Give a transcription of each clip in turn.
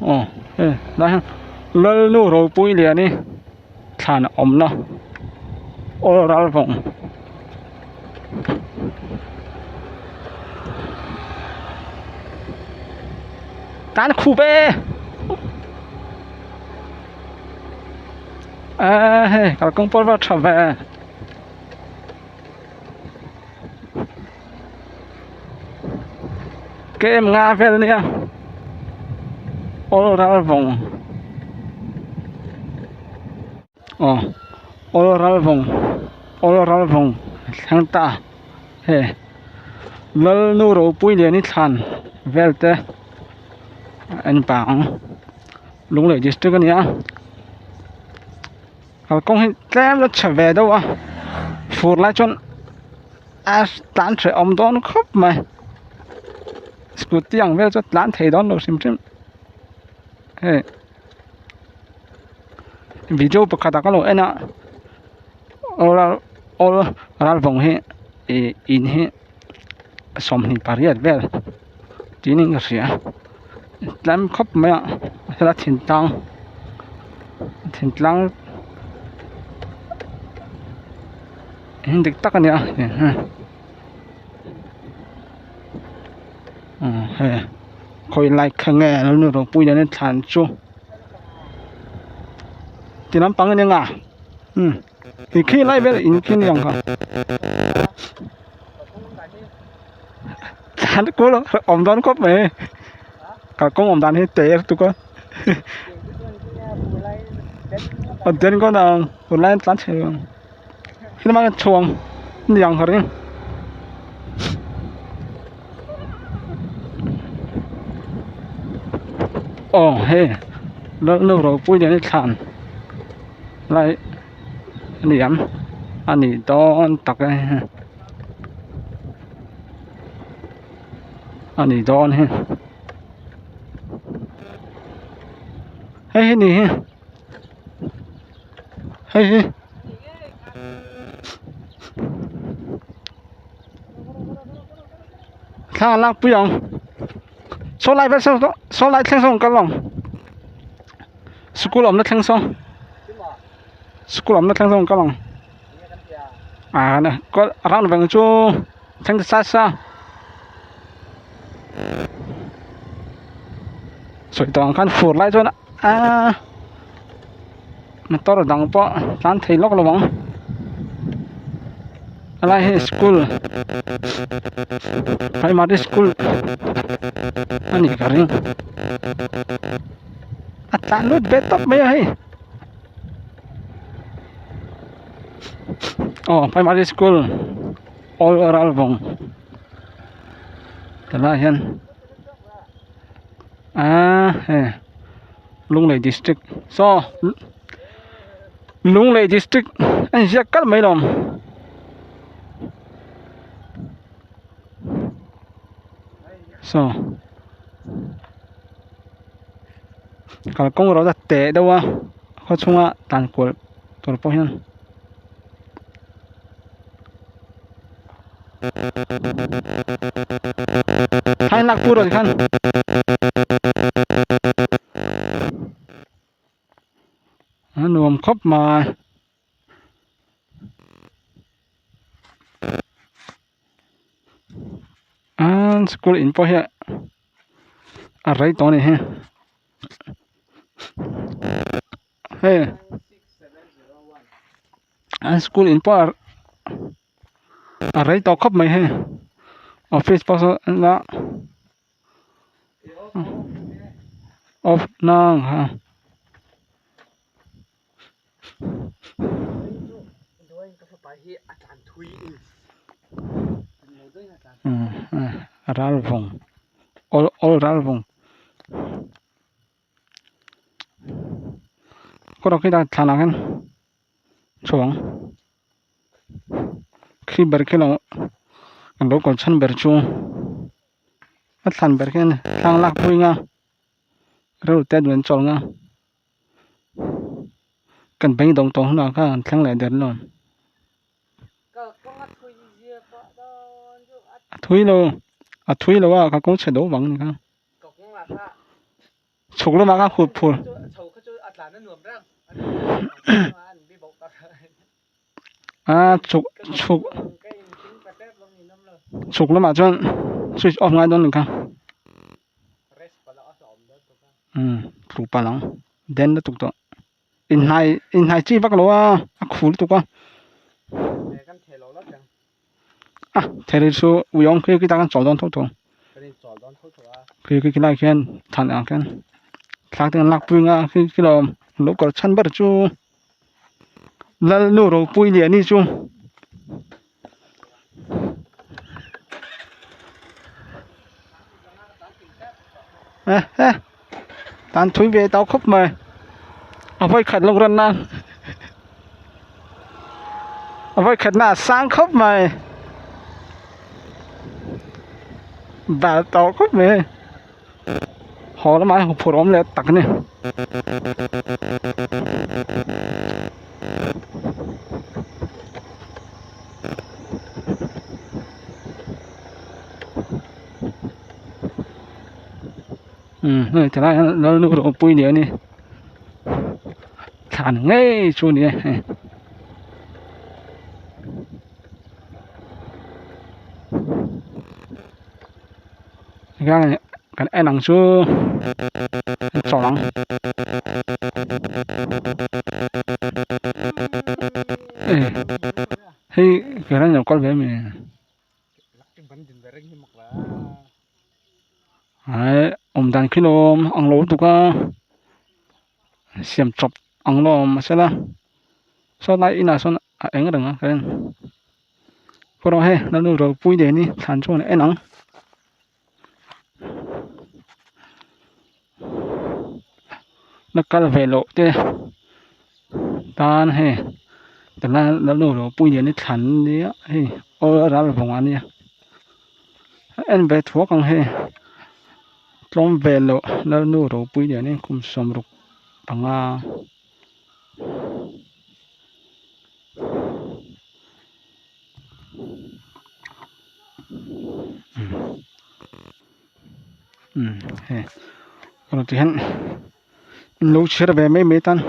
Aw hei lai hian Lalnu Ropuiliani thlan awmna awl ral vawng. Tan khup e a hei kalkawng pawh va tha ve. Kem nga vel nia awl ral vawng aw awl ral vawng awl ral vawng thleng ta hei Lalnu Ropuiliani thlan vel te a en pang Lunglei district a ni a. Kalkawng hi tlem la chhe ve deuh a fur lai chuan a tlan hrehawm dawn khawp mai scooty ang vel chu tlan thei dawn lo hrim hrim hei video pakhat ah ka lo en a awl awl ral vawng hi ih in hi 28 vel tiin ka hria tlem khawp mai a helai thingtlang thingtlang in dik tak a nia hei khawi lai kha nge lo ni ropui lian thlan chu ti lampang a ni ang a umm khi lai vel in khi ni ang kha. Thlan kul awm dawn khawp mai kalkawng awm dan hi te lutuk a a den kawn ang tunlai an tlan chhe ang helama an chho ang ni ang ka ring. Aw hei lalnu ropui nen hi thlan lai. A ni ang a nih dawn tak e a nih dawn hi hei hi ni hi hei hi thla an lak pui ang saw lai vel saw saw lai thleng sawn kal ang sikul awmna thleng sawn. School awmna thleng zawng kal ang ah na kawt round veng chu thleng ta sa sa sawi tawh ang khan fur lai chuan aaa motor dang pawh tlan thei lawk lo ang helai hi school primary school a nih ka ring a tlan lut ve tawp mai a hei. Aw primary school all ral vawng tilai hian aaa hei Lunglei district saw Lunglei district a inziak kalh mai lawm. Saw kalkawng rawh a teh deuh a khaw chhunga tlan kual tur pawh hian thlai lak pur ah khan a nuam khawp mai. An school in pawh hi a rei tawh a ni hi hei an school in pawh a rei tawh khawp mai hei office pawh saw la off na ang ha. Ral vawng awl awl ral vawng kawr ah khi thlan ah khian chhuang khi ber khi lo kan lo kal chhan ber chu a thlan ber khian thlang lak pui nga reu te duan chawl nga. Kan beidawng tawh hunah khan an thleng leh der lo. A thui lo, a thui lo a, ka kawng chhe do vang ni kha. Chhuk lamah khan hut phur. A chhuk chhuk chhuk lamah chuan switch off ngai dawn a ni kha umm tlu palh ang den lutuk tawh inhnai inhnai chi vak lo a a khu lutuk a a thei chu ui awm khi khi ta kan chawl dawn tho tho khi khi lai khian thlan ah khian thla te an lak pui ang a khi khi lo lo kal chhan ber chu. Lalnu ropui lian hi chu eh eh tan thui ve tau khawp mai a vawi khat lawk ran nan a vawi khat na a sang khawp mai bal tawh khawp mai hei. Haw lamah hian huphurh awm leh tak a ni. Umm hei tilai hian Lalnu ropui ni a ni thlan ngei chu a ni e hei. Tikhian kan en ang chu an chawlh ang hei ke ran lo kal ve ami ai awm dan khi lawm ang lo lutuk a siam chawp ang lawm mahsela saw lai inah sawn a eng reng a ka en. Kawrawh hei Lalnu ropui nen hi thlan chuan a en ang. La kal ve loh te tan hei tuna Lalnu ropui nen hi thlan ania hei aw ral vawng ania a en ve thuak ang hei tlawm ve loh Lalnu ropui nen hi kum 65. Umm hei rawn ti hian in lo chhiar ve mai mai tan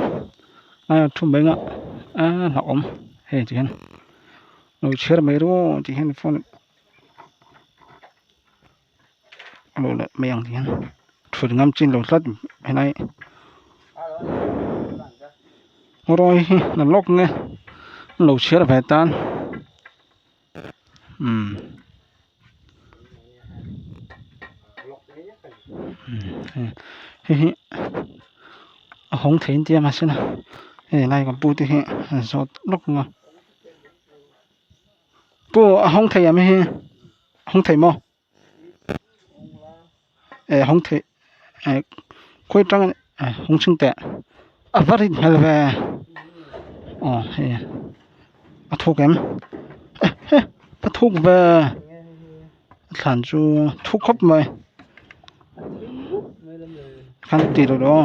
a thu mai anga a hlauhawm hei ti hian lo chhiar mai ru ti hian phone lo leh mai ang ti hian thut ngam chin lo tlat helai ngawi hi la lawk nge an lo chhiar ve tan umm hei hi a hawng thei an tia mahse hei lai ka pu te hi an zawt lawk ang a pu a hawng thei ang hi a hawng thei maw. Eh hawng theih eh khawi atang eh hawng chhung teh a va rit hmel ve aw hei a thuk em eh he a thuk ve a thlan chu thuk khawp mai khan ti rawh aw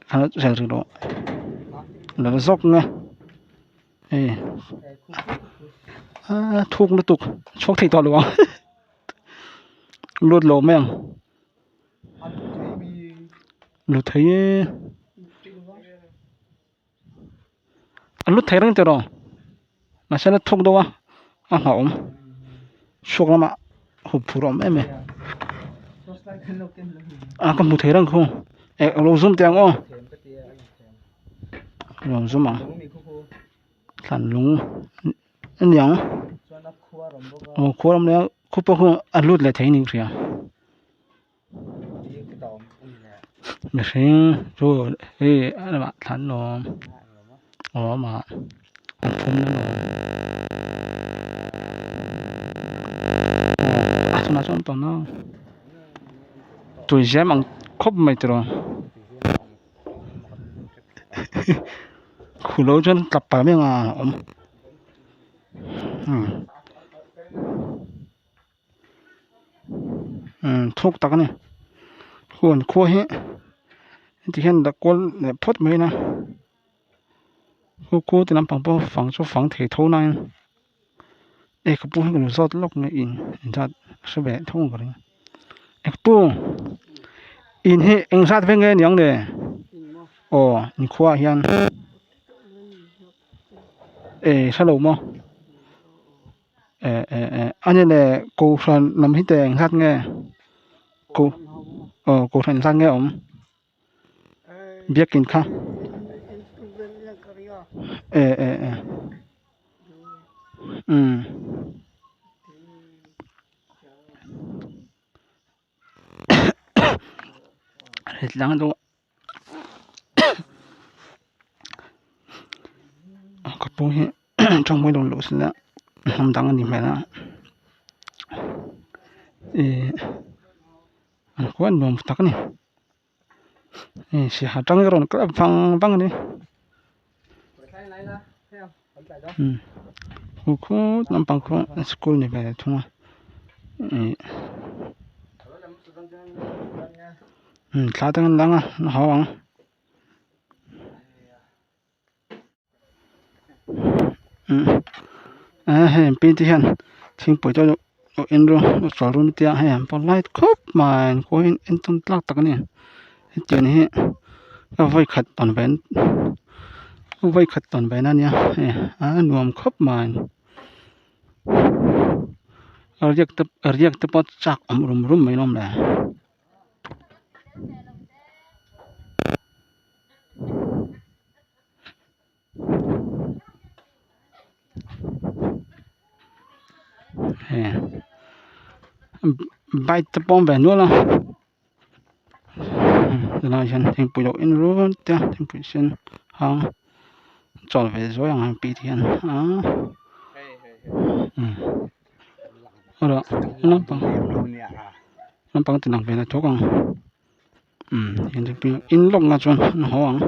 khan zel rih rawh la zawk nge. Hei a thuk lutuk chhuak thei tawh lo ang lut lo mai ang lut thei e a lut thei reng tiraw mahse la thuk deuh a a hlauhawm chhuak lamah hup phur a awm em em a ka hmu thei reng khu eh lo zoom teh ang aw. Nuam zum ang thlan lung a niang aw khua ram leh khu pawh khu a lut leh thei a ni ka hria mihring chu hei a lamah thlan lawm aw amah a phum na lawm aw a chhunah chuan awm tawh nang tuizem ang khawp mai tiraw. Khu lo chuan tlap pah mai anga a awm umm thuk tak a ni huan khua hi heti hian dah kual leh phawt mai ila khu khu ti lampang pawh fang chu fang thei tho nain e ka pu hi ka lo zawt lawk nge in zat hre ve tho ang ka ring e ka pu. In hi eng zat veng nge niang le aw in khua ah hian eh hrelo maw eh eh eh a ni le kohhran lam hi teh eng zat nge ko aw kohhran eng zat nge a awm. Biakin kha eh eh eh umm hetlang deuh a ka pu hi tawng mawi lo luh sela hnam dang a ni hmel a ihh. An khuan nuam tak a ni hei saiha tang hi rawn kal vang vang a ni umm khu khut lampang khu school ni ve thung a ih umm thla te an lang a an haw ang. Hei an pi te hian thingpui te lo in ru lo chawl ru tia hei an pawh light khawp mai an khua hi entawn tlak tak a ni hetiang hi ka vawi khat tawn ve vawi khat tawn ve na ania hei a nuam khawp mai riak te riak te pawh chak awm rum rum mai alawm le. Bike te pawh a awm ve nual a tunah hian thingpui lo in run te thingpui sen hang chawl ve zuai ang pi te hian aaa naupang naupang te lang ve la thawk ang. In lawk na chuan an haw ang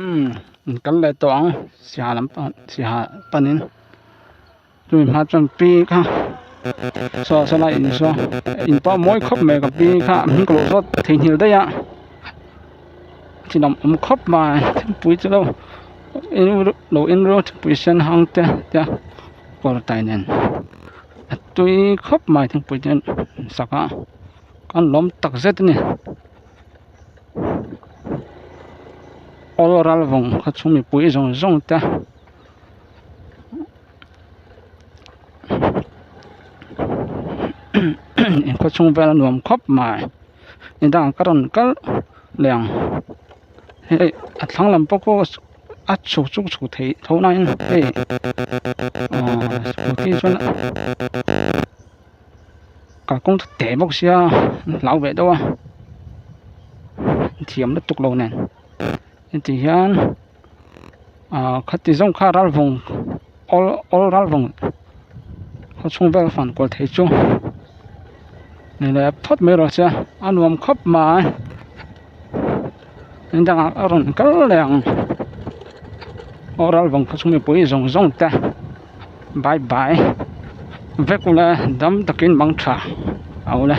umm an kal leh tawh ang saiha lampang saiha panin chumi hma chuan pi kha saw saw lai in saw in pawh a mawi khawp mai ka pi kha a hming ka lo zawt theihnghilh daih a thinawm awm khawp mai thingpui chu lo lo in ru thingpui sen hang te tia kawr tai nen a tui khawp mai thingpui te an sak a. An lawm tak zet a ni. Aw ral vawng kha chu mipui zawng zawng te in khawchhung vel a nuam khawp mai nidangah ka rawn kal leh ang hei a thlang lam pawh pawh a chhuk chuk chhuk theih tho na in hei ahh scooty chuan. Kalkawng chu teh bawk sia an hlau ve deuh a an thiam lutuk lo nen heti hian ah khati zawng kha ral vawng awl awl ral vawng khaw chhung vel fan kual thei chu ni leh phawt mai rawh se a nuam khawp mai eng dangah a rawn kal leh ang aw ral vawng khaw chhung mipui zawng zawng te. Bye bye vek ula dam takin mang tha a ule.